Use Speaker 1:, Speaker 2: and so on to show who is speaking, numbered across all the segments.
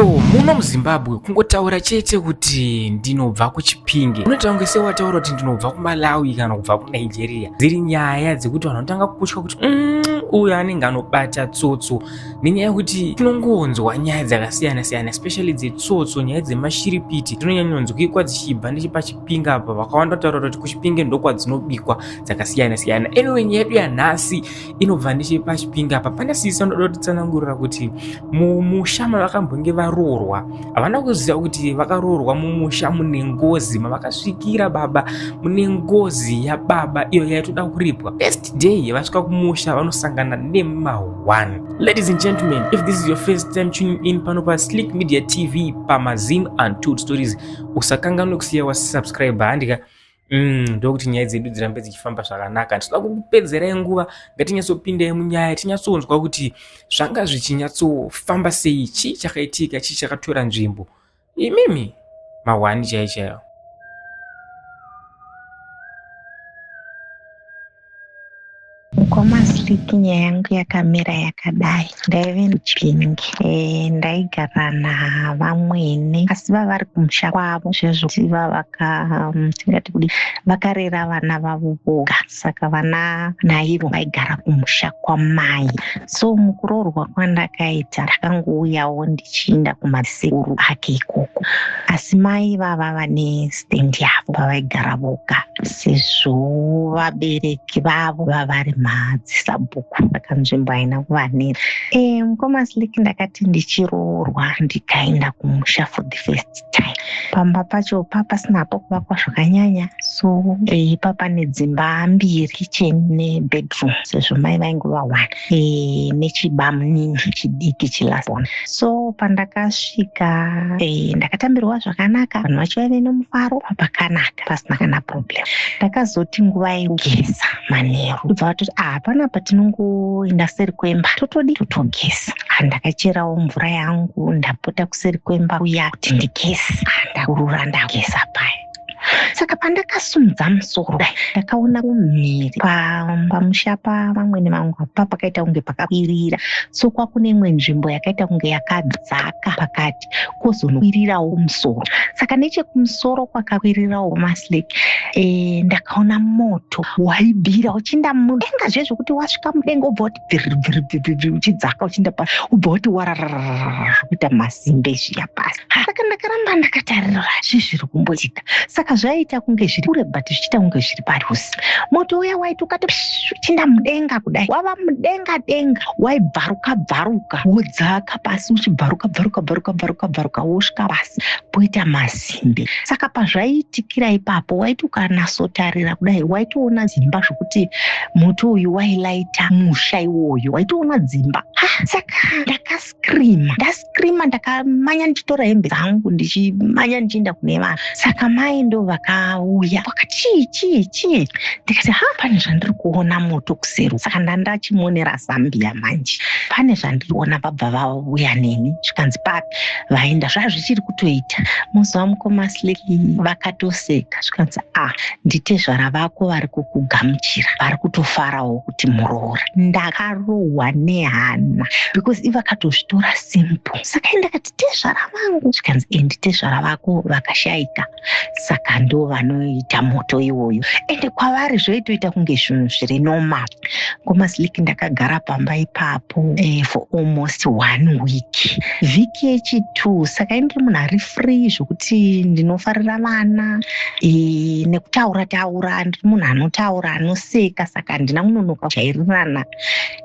Speaker 1: So muno muZimbabwe kungotaura chete kuti ndinobva kuChipinge, unoita kunge sewataura kuti ndinobva kuMalawi kana kubva kuNigeria. Dziri nyaya dzekuti vanhu vanotanga kutya kuti uyu anenge anobata tsotso, nenyaya yekuti tinongonzwa nyaya dzakasiyana siyana, especially dzetsotso, nyaya dzemashiripiti dzinonyanyonzwikwa dzichibva nechepachipinge apa. Vakawanda vataura kuti kuChipinge ndokwadzinobikwa dzakasiyana siyana. Anyway, nyaya yedu yanhasi inobva nechepachipinge apa. Pana sisi vanoda kutitsanangurira kuti mumusha mavakambonge varoorwa, havana kuziva kuti vakaroorwa mumusha mune ngozi, mavakasvikira baba mune ngozi yababa iyo yaitoda kuripwa. First day vasvika kumusha vanosangana nema1. Ladies and gentlemen, if this is your first time tuning in pano paSlick Media TV pamaZim Untold Stories, usakanganwe kusiya wasubscribe, handika? Ndokuti nyaya dzedu dzirambe dzichifamba zvakanaka. Ndinoda kukupedzerai nguva, ngatinyatsopindai munyaya, tinyatsonzwa kuti zvanga zvichinyatsofamba sei, chii chakaitika, chii chakatora nzvimbo. Imimi mahwani chaiyo chaiyo.
Speaker 2: Mukoma Slick, nyaya yangu yakamira yakadai. Ndaive muChipinge, ndaigara navamwene, asi vavari kumusha kwavo zvezvo vavaka tingati kudi vakarera vana vavo voga, saka vana naivo vaigara kumusha kwamai. So mukuroorwa kwandakaita, ndakangouyawo ndichiinda kumasekuru ake ikoko, asi mai vava vane stand yavo pavaigara voga, sezvo vabereki vavo vavari madzisabhuku, saka nzvimbo haina kuvanera. Mukoma Slick, ndakati ndichiroorwa ndikaenda kumusha for the first time, pamba pacho papasinapo kuvakwa zvakanyanya. So papa nedzimba mbiri, kitchen nebedroom, sezvo mai vaingova one, nechibamunini chidiki chilast one. So pandakasvika, ndakatambirwa zvakanaka, vanhu vacho vaive nomufaro, pakanaka, pasina kana problem. Ndakazoti nguva yekugeza manheru, ndobva vatoti, "Ah, panapa tinongoenda seri kwemba, totodi totogeza." Ndakacherawo mvura yangu, ndapota kuseri kwemba kuya kuti ndigeze. Ndakurura, ndageza paya. Saka pandakasumudza musoro, ndakaona kumhiri pamusha pavamwene vangu apa pakaita kunge pakakwirira. So kwakune imwe nzvimbo yakaita kunge yakadzaka pakati, kwozonokwirirawo kumusoro. Saka nechekumusoro kwakakwirirawo maSlick, ndakaona moto waibvira uchiinda mudenga zviye, zvokuti wasvika mudenga ubva wati bviri bviri bviri bviri, uchidzaka uchiinda pasi, ubva wati warararara kuita masimbe zviya pasi. Saka ndakaramba ndakatarira zvi zviri kumboitika. Saka zvaiita kunge zviri kure, but zvichiita kunge zviri padhuze. Moto uya waiti ukati uchiinda mudenga kudai, wava mudenga denga, waibvaruka bvaruka, wodzaka pasi, uchibvaruka bvaruka bvaruka bvaruka bvaruka, wosvika pasi poita masimbe. Saka pazvaiitikira ipapo, waiti ukanatsotarira kudai, waitoona dzimba, zvokuti moto uyu wailaita musha iwoyo, waitoona dzimba. Saka ndakascreama, ndascreama, ndakamanya ndichitora hembe dzangu, ndichimanya ndichienda kune vanhu. Saka mai ndo vakauya, vakati, "Chii, chii, chii?" Ndikati, "Ha, pane zvandiri kuona, moto kuseri." Saka ndandachimonera zambia manje, pane zvandiri kuona. Vabva vauya neni, zvikanzi, "Papi?" Vaenda, zvazvichiri kutoita muzuva. Mukoma Slick, vakatoseka, zvikanzi, "A, nditezvara vako vari kukugamuchira, vari kutofarawo kuti muroora." Ndakarohwa nehana because ivakatozvitora simple. Saka indakati, "Tezvara vangu?" Zvikanzi, "E, nditezvara vako vakashayika, saka ndo vanoita moto iwoyo." Ende kwavari zvoitoita kunge zvinhu zviri normal. Mukoma Slick, ndakagara pamba ipapo for almost one week. Vhiki yechi2, saka indiri munhu ari free, zvokuti ndinofarira vana, nekutaura taura, ndiri munhu anotaura, anoseka. Saka handina kunonoka kujairirana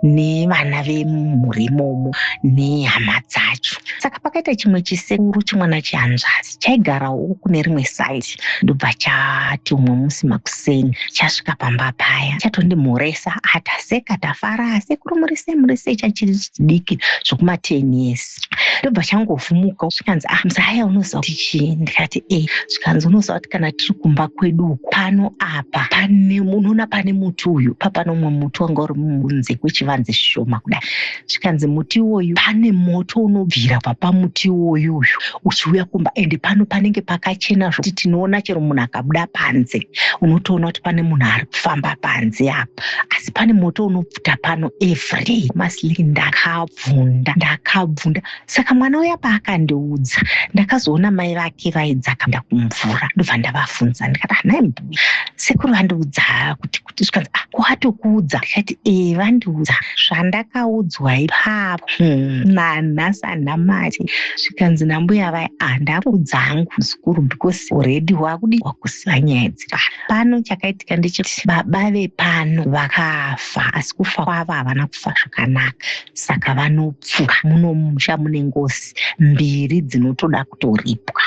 Speaker 2: nevana vemumhuri imomo nehama dzacho. Saka pakaita chimwe chisekuru, chimwana chihanzvadzi chaigarawo kune rimwe side, ndobva chati umwe musi makuseni chasvika pamba paya, chatondimhoresa. Ataseka, tafara, "Sekuru, muri sei, muri sei?" Chachiri chidiki zvokuma10 years. Ndobva changovhumuka, zvikanzi, "Ah, muzaya, unoziva kuti chii?" Ndikati, "E." Zvikanzi, "Unoziva kuti kana tiri kumba kwedu uku, pano apa pane, unoona pane muti uyu, papano umwe muti wanga uri munze kwechivanze zvishoma kudai." Zvikanzi, "Muti iwoyu pane moto unobvira kubva pamuti iwoyu uyu uchiuya kumba, ende pano panenge pakachena zvokuti tinoona chero." Chero munhu akabuda panze unotoona kuti pane munhu ari kufamba panze apa, asi pane moto unopfuta pano everyday. Masli, ndakabvunda, ndakabvunda. Saka mwana uya paakandiudza, ndakazoona mai vake vaidzaka kumvura, ndobva ndavafunza ndikati, "Hanai mbuya, sekuru vandiudza kuti kuti." Zvikanzi, "Ah, kwatokuudza?" Ndikati, "E, vandiudza." Zvandakaudzwa ipapo, nanhasi handamati. Zvikanzi nambuya vai, "Ah, ndakuudza hangu muzukuru, because already wakudi wakuziva nyaya dziri pano." Chakaitika ndechekuti baba vepano vakafa, asi kufa kwavo havana kufa zvakanaka, saka vanopfuka muno mumusha mune ngozi mbiri dzinotoda kutoripwa.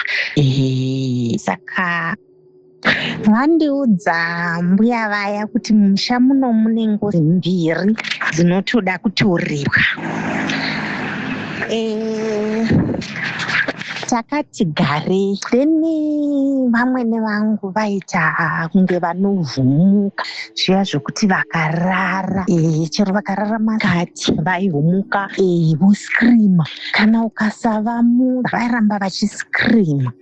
Speaker 2: Saka vandiudza mbuya vaya kuti mumusha muno mune ngozi mbiri dzinotoda kutoripwa. Takati garei, then vamwene vangu vaita kunge vanovhumuka zviya zvokuti vakarara, chero vakarara makati vaivhumuka, voscreama. Kana ukasavamuka vairamba vachiscreama.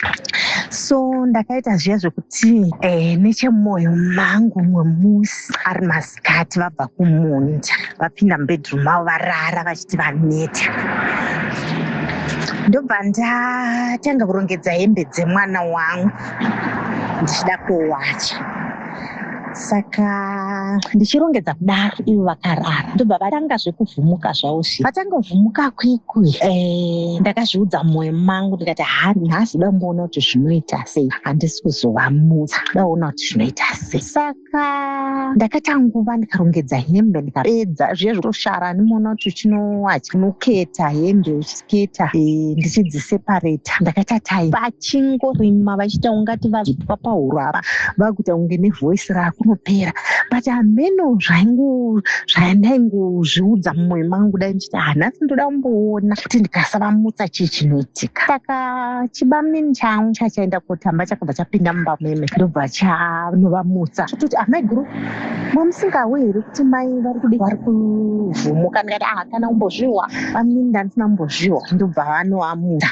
Speaker 2: So ndakaita zviya zvekuti nechemwoyo mangu, mumwe musi ari masikati vabva kumunda, vapinda mubedroom mavo, varara vachiti vaneta, ndobva ndatanga kurongedza hembe dzemwana wangu ndichida kuwacha. Saka ndichirongedza kudaro, ivo vakarara, ndobva vatanga zvekuvhumuka zvavo zviya. Vatanga kuvhumuka kwikwi, ndakazviudza mumwoyo mangu ndikati, "Ha, nhasi da kumboona kuti zvinoita sei. Handisi kuzovamutsa, daona kuti zvinoita sei." Saka ndakaita nguva ndikarongedza hembe, ndikapedza zviya zvotoshara. Ndimoona kuti uchinowacha, unoketa hembe, uchiketa, ndichidziseparata. Ndakaita time vachingorima, vachiita ungati vazvipwa pahuro apa, vakuita kunge nevoice rakunopera. But hameno zvandaingozviudza mumwoyo mangu dai ndichiti, "Hanhasi ndoda kumboona kuti ndikasavamutsa chii chinoitika." Saka chibamunini changu chachaenda kotamba chakabva chapinda mumba meme, ndobva chanovamutsa, chototi, "Amai guru, mamusingawe here kuti mai vari kudi vari kuvhumuka?" Ndikati, "Ah, kana kumbozviwa bamunini, ndandisina kumbozviwa." Ndobva vanovamutsa.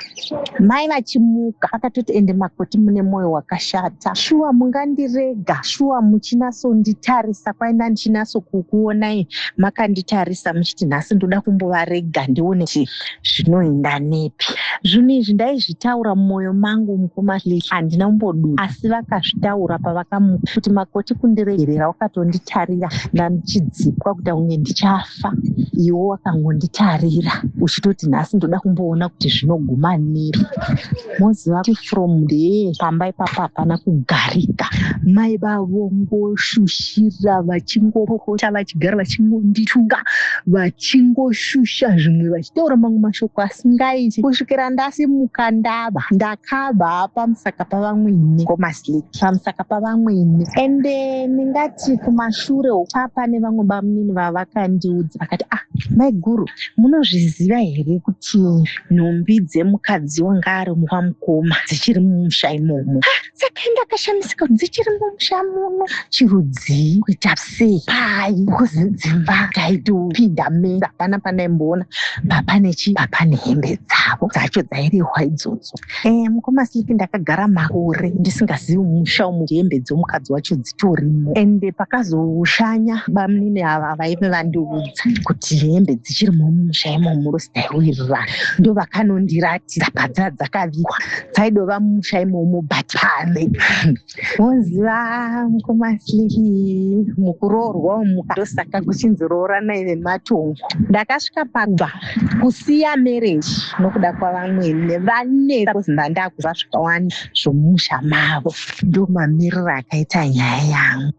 Speaker 2: Mai vachimuka vakatoti, "Ende makoti, mune mwoyo wakashata shuwa. Mungandirega shuwa muchinasonditarisa kwaenda ndichinatso kukuonai makanditarisa muchiti nhasi ndoda kumbovarega ndione kuti zvinoenda nepi." Zvinhu izvi ndaizvitaura mumwoyo mangu, mukoma, handina kumboduka, asi vakazvitaura pavakamuka kuti, "Makoti, kundiregerera wakatonditarira ndandichidzipwa kuita kunge ndichafa, iwe wakangonditarira uchitoti nhasi ndoda kumboona kuti zvinoguma nepi." Moziva kuti from there pamba ipapo hapana kugarika. Mai vavongoshushira, vachingopopota, vachigara vachingondituka, vachingoshusha zvimwe, vachitaura mamwe mashoko asingaiti, kusvikira ndasimuka ndaba. Ndakabva pamusaka pavamwene komaslik, pamusaka pavamwene. Ende ndingati kumashure uku pane vamwe bamunini vavakandiudza, vakati, "Ah, mai guru, munozviziva here kuti nhumbi dzemukadzi wanga ari wamukoma dzichiri mumusha imomo?" Saka ndakashamisika kuti dzichiri mumusha muno chirudzii, kuita sei, pai? Because dzimba taitopinda mese, hapana pandaimboona papane chi papane hembe dzavo dzacho dzairehwa idzodzo. Mukoma Slipi, ndakagara makore ndisingazivi musha umu hembe dzomukadzi wacho dzitorimo. Ende pakazoshanya bamunini ava vaive vandiudza kuti hembe dzichirimo mumusha imomo, rosi taiwirirana, ndo vakanondiratidza padza dzakavigwa, dzaidova mumusha imomo. But pane moziva, mukoma Slipi, mukuroorwa umu, ndosaka kuchinzi rooranai vematongo. Ndakasvika pabva kusiya marriage nokuda kwavamwene vane ndandakuziva zvakawanda zvomusha mavo. Ndo mamiriro akaita nyaya yangu.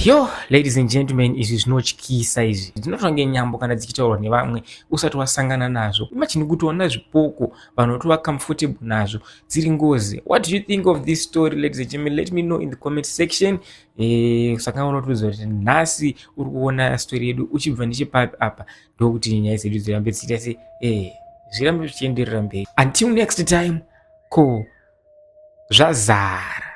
Speaker 1: Yo, ladies and gentlemen, izvi zvinotyisa izvi. Dzinotonge nyambo kana dzichitaurwa nevamwe usati wasangana nazvo. Imagine kutoona zvipoko, vanhu vatova comfortable nazvo, dziri ngozi. What do you think of this story, ladies and gentlemen? Let me know in the comment section. Saka unotiudza kuti nhasi uri kuona story yedu uchibva nechepapi apa, ndokuti nyaya dzedu dzirambe dzichiita se zvirambe zvichienderera mberi. Until next time, ko zvazara.